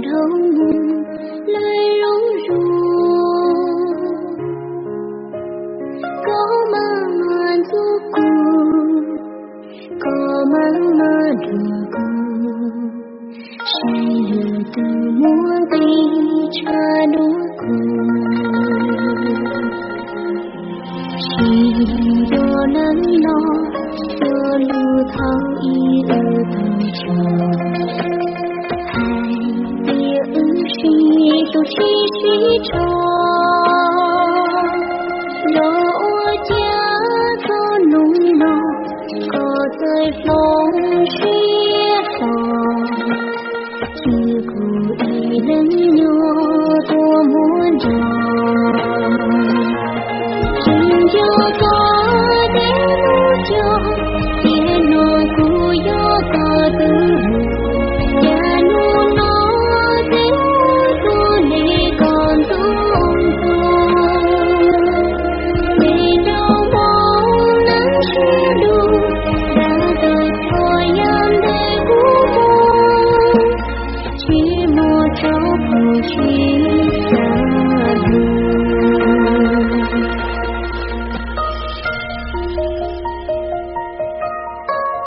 Dhau mus lawm lub zos, koj maj mam ntxub kuv, koj maj mam dhuav kuv, saib yog twg muaj nqis tshaj dua kuv. Tsis yog neeg no cog lus thaum ub wb tau tso, hais tias wb sib hlub sib sib tso, los ua cas txog hnub no koj txawm hloov